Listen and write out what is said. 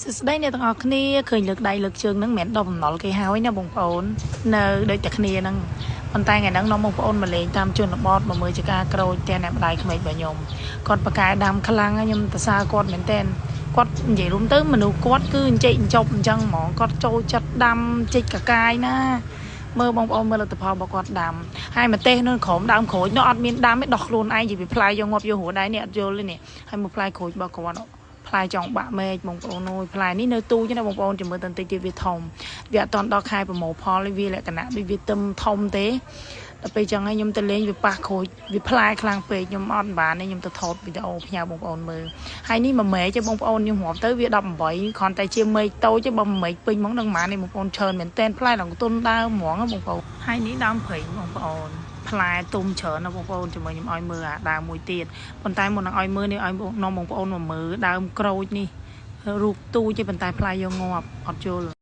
សួស្តីអ្នកទាំងអស់គ្នាឃើញលើកដៃលើកជើងហ្នឹងមិនមែនដុះបំណុលគេហើយណាបងប្អូននៅដូចតែគ្នាហ្នឹងប៉ុន្តែថ្ងៃហ្នឹងនាំបងប្អូនមកលេងតាមជនបទមកមើលចការក្រូចផ្ទះអ្នកម្ដាយក្មេករបស់ខ្ញុំគាត់ប្រកែដាំខ្លាំងខ្ញុំសរសើរគាត់មែនទែនគាត់និយាយរួមទៅមនុស្សគាត់គឺអញ្ចេកអញ្ចប់អញ្ចឹងហ្មងគាត់ចូលចិត្តដាំជីកកាកាយណាមើលបងប្អូនមើលលទ្ធផលរបស់គាត់ដាំហើយម្ទេសនៅក្រោមដើមក្រូចនោះអត់មានដាំទេដោះខ្លួនឯងជាវាផ្លែយកងាប់យករួដែរនេះអត់យល់ទេនេះហើយមើលផ្លែក្រូចរបស់គាត់ផ្លែចង់បាក់មែកបងប្អូនអើយផ្លែនេះនៅទូចណាបងប្អូនចាំមើលតន្តិចទៀតវាធំវាអត់តន់ដល់ខែប្រមូលផលទេវាលក្ខណៈដូចវាទឹមធំទេដល់ពេលចឹងហើយខ្ញុំទៅលេងវាប៉ះក្រូចវាផ្លែខ្លាំងពេកខ្ញុំអត់បានទេខ្ញុំទៅថតវីដេអូផ្ញើបងប្អូនមើលហើយនេះមួយមែកទេបងប្អូនខ្ញុំរាប់ទៅវា18គ្រាន់តែជាមែកតូចទេបើមែកពេញហ្មងនឹងម៉ាននេះបងប្អូនច្រើនមែនតែនផ្លែឡើងទុនដើមហ្មងបងប្អូនហើយនេះដើមព្រៃបងប្អូនផ្លែទុំច្រើនណាបងប្អូនជាមួយខ្ញុំឲ្យមើលអាដើមមួយទៀតប៉ុន្តែមុននឹងឲ្យមើលនេះឲ្យនាំបងប្អូនមកមើលដើមក្រូចនេះរូបទូចទេប៉ុន្តែផ្លែយកងាប់អត់យល់